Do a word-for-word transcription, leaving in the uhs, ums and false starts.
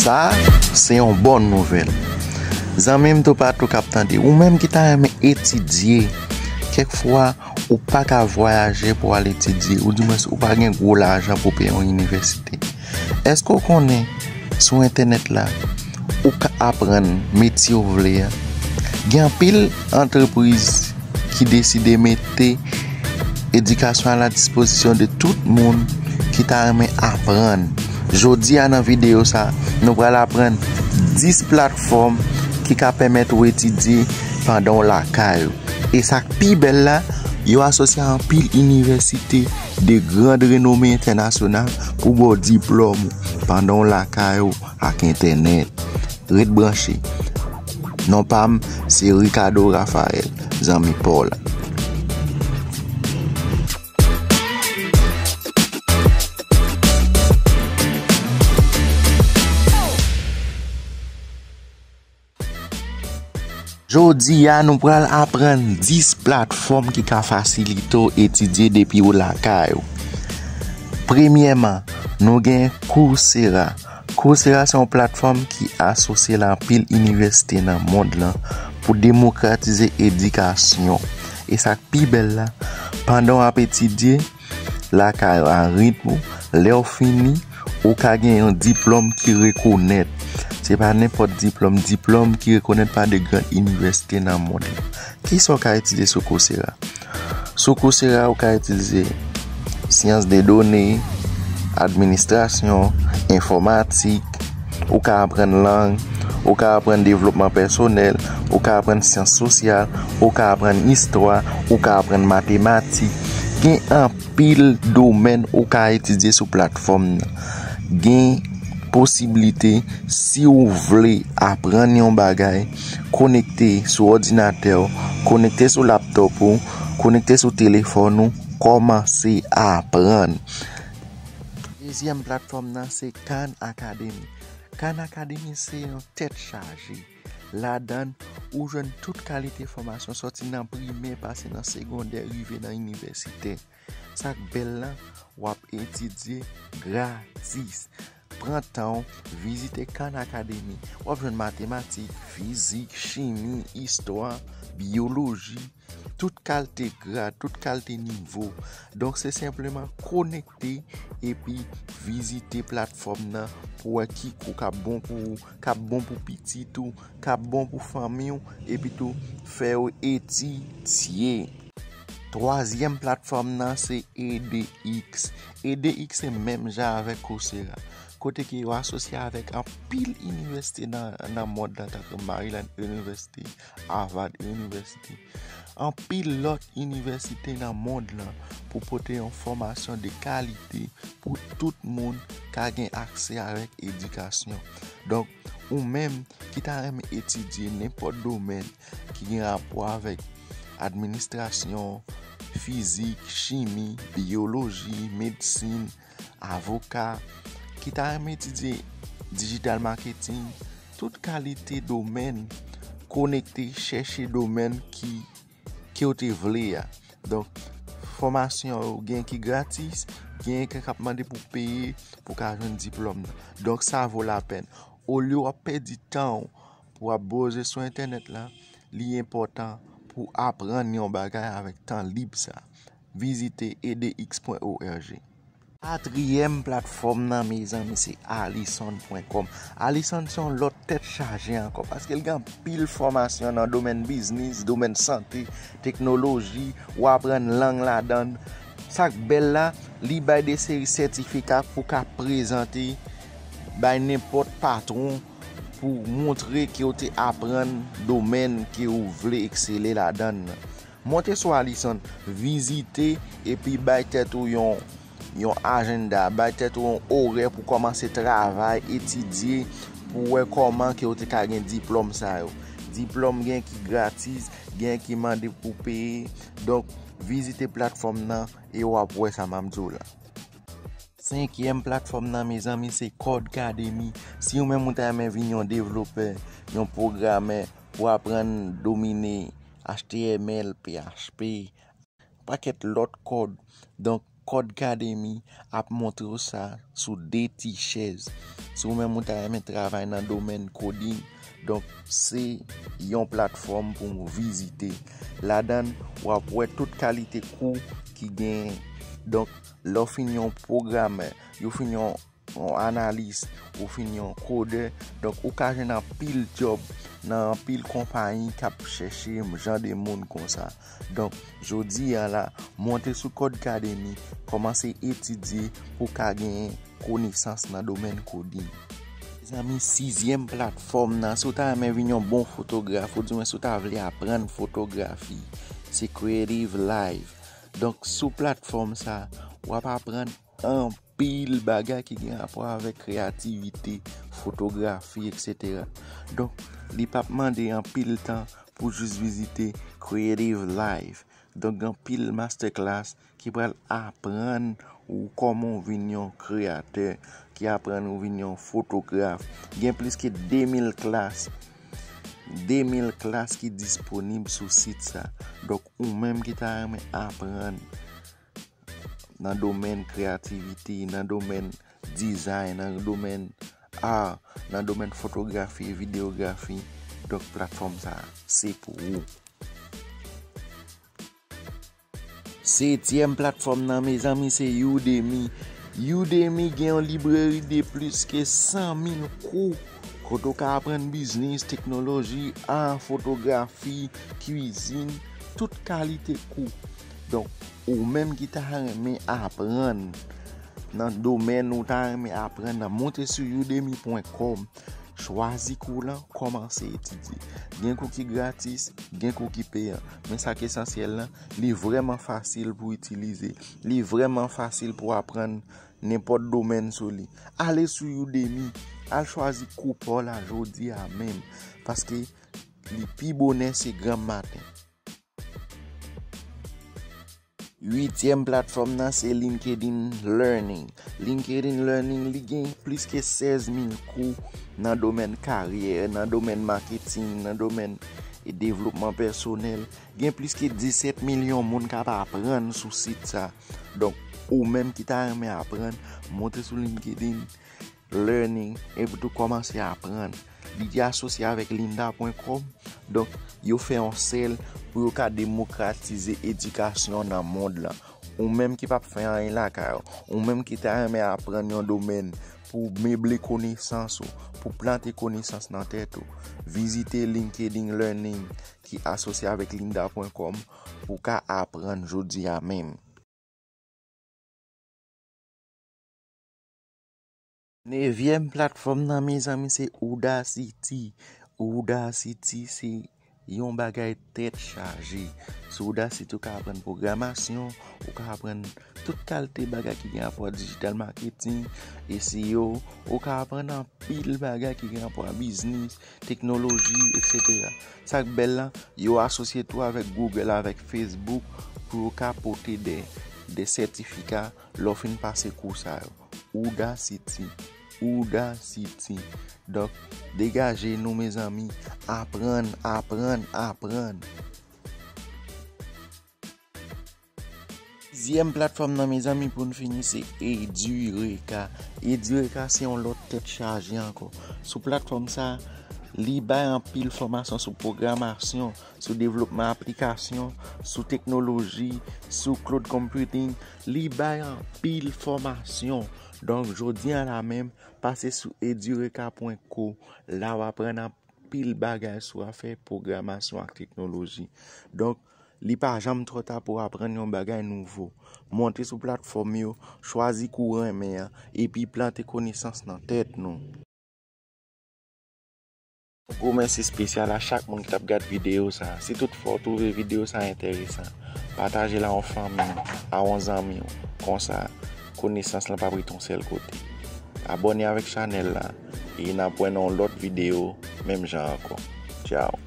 Sa, se yon bòn nouvèl. Zanmi m toupatou k ap tande, ou menm ki ta renmen etidye, kèk fwa ou pa ka vwayaje pou al etidye, oudimwens ou pa gen gwo lajan pou peye yon inivèsite. Èske w konnen sou entènèt la, ou ka aprann metye w vle a? Gen anpil antrepriz ki deside mete edikasyon a la dispozisyon de tout moun ki ta renmen aprann. Jodi a nan videyo sa, nou pral aprann dis platfòm ki ka pèmèt ou etidye pandan w lakay ou. E sa k pi bèl la, yo asosye a anpil inivèsite de grand renome entènasyonal pou ba w diplòm ou pandan w lakay ou ak entènèt. Ret branche. Non pa m, se Ricardo Raphael, zanmi pa w la. Jodi a, nou pral aprann dis platfòm ki ka fasilite w etidye depi w lakay ou. Premyèman, nou gen Coursera. Coursera se yon platfòm ki asosye l a anpil inivèsite nan mond lan pou demokratize edikasyon. E sa k pi bèl la, pandan w ap etidye lakay ou a ritm ou, lè w fini, ou ka gen yon diplòm ki rekonèt. Se pa nenpòt diplòm, diplòm ki rekonèt pa de gran inivèsite nan mond lan. Kisa w ka etidye sou Coursera? Sou Coursera, ou ka itilize syans de done, administrasyon, enfòmatik, ou ka aprann lang, ou ka aprann devlopman pèsonèl, ou ka aprann syans sosyal, ou ka aprann istwa, ou ka aprann matematik. Gen anpil domèn ou ka etidye sou platfòm nan. Gen posiblite, si w vle aprann yon bagay, konekte sou òdinatè w, konekte sou laptòp ou, konekte sou telefòn ou, kòmanse aprann. Dezyèm platfòm nan se Khan Academy. Khan Academy se yon tèt chaje. Ladan l, ou jwenn tout kalite fòmasyon, sòti nan primè, pase nan segondè, rive nan inivèsitè. Sa k bèl la, w ap etidye gratis. Pran tan w, vizite Khan Academy. W ap jwenn matematik, fizik, chimi, istwa, biyoloji, tout kalite grad, tout kalite nivo. Donk, se senpleman konekte epi vizite platfòm nan pou wè ki kou k ap bon pou ou, k ap bon pou pitit ou, k ap bon pou fanmi w, epi tou fè yo etidye. Twazyèm platfòm nan se E D X. E D X se menm jan avèk Coursera, kote ke yo asosye avèk anpil inivèsite nan, nan mond lan, tankou Maryland University, Harvard University, anpil lòt inivèsite nan mond lan pou pote yon fòmasyon de kalite pou tout moun ka gen aksè avèk edikasyon. Donk, ou menm ki ta renmen etidye nenpòt domèn ki gen rapò avèk administrasyon, fizik, chimi, biyoloji, medsin, avoka, ki ta renmen etidye digital marketing, tout kalite domèn, konekte, chèche domèn ki, ke w te vle a. Donk, fòmasyon yo gen ki gratis, gen k ap mande pou peye pou ka jwenn diplòm nan. Donk, sa vo lapèn. Olye w ap pèdi tan w pou w ap bwouze sou entènèt la, li enpòtan pou w aprann yon bagay avèk tan lib sa. Vizite E D X pwen O R G. Katriyèm platfòm nan, mezanmi, se Alison pwen kòm. Alison se yon lòt tèt chaje ankò, paske l gen anpil fòmasyon nan domèn biznis, domèn sante, teknoloji, w aprann lang ladan l. Sa k bèl la, li bay de seri sètifika pou w ka prezante bay nenpòt patwon pou montre ke w te aprann domèn ke w vle eksele ladan l nan. Monte sou Alison, vizite epi bay tèt ou yon, yon ajanda, bay tèt ou yon orè pou kòmanse travay, etidye, pou wè kòman ke w te ka gen diplòm sa yo. Diplòm gen ki gratis, gen ki mande pou peye. Donk, vizite platfòm nan e w ap wè sa m ap di w la. Senkyèm platfòm nan, mezanmi, se Codecademy. Si ou menm ou ta renmen vin yon devlopè, yon pwogramè, pou aprann domine H T M L, P H P, pakèt lòt kòd. Donk, Codecademy ap montre w sa sou de ti chèz. Si w menm ou ta renmen travay nan domèn coding, donk se yon platfòm pou w vizite. Ladan l, w ap wè tout kalite kou ki genyen. Donk, lè w fin yon pwogramè, yo fin yon yon analis, ou fin yon kodè. Donk, ou ka jwenn anpil djòb nan anpil konpayi k ap chèche jan de moun konsa. Donk, jodi a la, monte sou Codecademy, kòmanse etidye pou w ka genyen konesans nan domèn coding. Mezanmi, sizyèm platfòm nan, si w ta renmen vin yon bon fotograf, oudimwen si w ta vle aprann fotografi, se Creative Live. Donk, sou platfòm sa, w ap aprann anpil bagay ki gen rapò avèk kreyativite, fotografi, etsetera. Donk, li p ap mande anpil tan pou jis vizite Creative Live. Donk, gen anpil masterclass ki pral aprann ou kòman w vin yon kreyatè, ki aprann ou vin yon fotograf. Gen plis ke de mil klas, de mil klas ki disponib sou sit sa. Donk, ou menm ki ta renmen aprann nan domèn kreyativite, nan domèn dizay, nan domèn art, nan domèn fotografi, videyografi, donk platfòm sa a, se pou ou. Setyèm platfòm nan, mezanmi, se Udemy. Udemy gen yon libreri de plis ke san mil kou, kote w ka aprann biznis, teknoloji, art, fotografi, kwizin, tout kalite kou. Donk, ou menm ki ta renmen aprann nan domèn ou ta renmen aprann nan, monte sou udemy pwen kòm, chwazi kou lan, kòmanse etidye. Gen kou ki gratis, gen kou ki peyan. Men sa k esansyèl lan, li vrèman fasil pou itilize. Li vrèman fasil pou aprann nenpòt domèn sou li. Ale sou Udemy, al chwazi kou pa w la jodi a menm, paske li pi bonè se granm maten. Uityèm platfòm nan se LinkedIn Learning. LinkedIn Learning, li gen plis ke sèz mil kou nan domèn karyè, nan domèn maketing, nan domèn, e, devlopman pèsonèl. Gen plis ke disèt milyon moun k ap aprann sou sit sa. Donk, ou menm ki ta renmen aprann, monte sou LinkedIn Learning, epi tou kòmanse aprann. Li te asosye avèk lynda pwen kòm. Donk, yo fè yon sèl pou yo ka demokratize edikasyon nan mond lan. Ou menm ki p ap fè anyen lakay ou, ou menm ki ta renmen aprann yon domèn pou meble konesans ou, pou plante konesans nan tèt ou, vizite LinkedIn Learning ki asosye avèk lynda pwen kòm pou w ka aprann jodi a menm. Nevyèm platfòm nan, mezanmi, se Udacity. Udacity se yon bagay tèt chaje. Sou Udacity, ou ka aprann pwogramasyon, ou ka aprann tout kalite bagay ki gen rapò digital marketing, S E O, ou ka aprann anpil bagay ki gen rapò a biznis, teknoloji, etsetera. Sa k bèl la, yo asosye tou avèk Google, avèk Facebook, pou yo ka pote de, de sètifika lè w fin pase kou sa yo. Udacity, Udacity. Donk, degaje nou, mezanmi, aprann, aprann, aprann. Sizyèm platfòm nan, mezanmi, pou n fini, se Edureka. Edureka se yon lòt tèt chaje ankò. Sou platfòm sa, li bay anpil fòmasyon sou pwogramasyon, sou devlopman aplikasyon, sou teknoloji, sou cloud computing. Li bay anpil fòmasyon. Donk, jodi a la menm, pase sou edureka pwen co. La, w aprann anpil bagay sou afè pwogramasyon ak teknoloji. Donk, li pa janm twò ta pou w aprann yon bagay nouvo. Monte sou platfòm yo, chwazi kou w renmen an, epi plante konesans nan tèt nou. Gwo mèsi espesyal a chak moun ki t ap gad videyo sa a. Si toutfwa w twouve videyo sa a enteresan, pataje l a yon fanmi w, a yon zanmi w. Konsa, konesans lan p ap ret yon sèl kote. Abòne avèk chanèl la, e n ap wè nan yon lòt videyo menm jan ankò. Tchaw!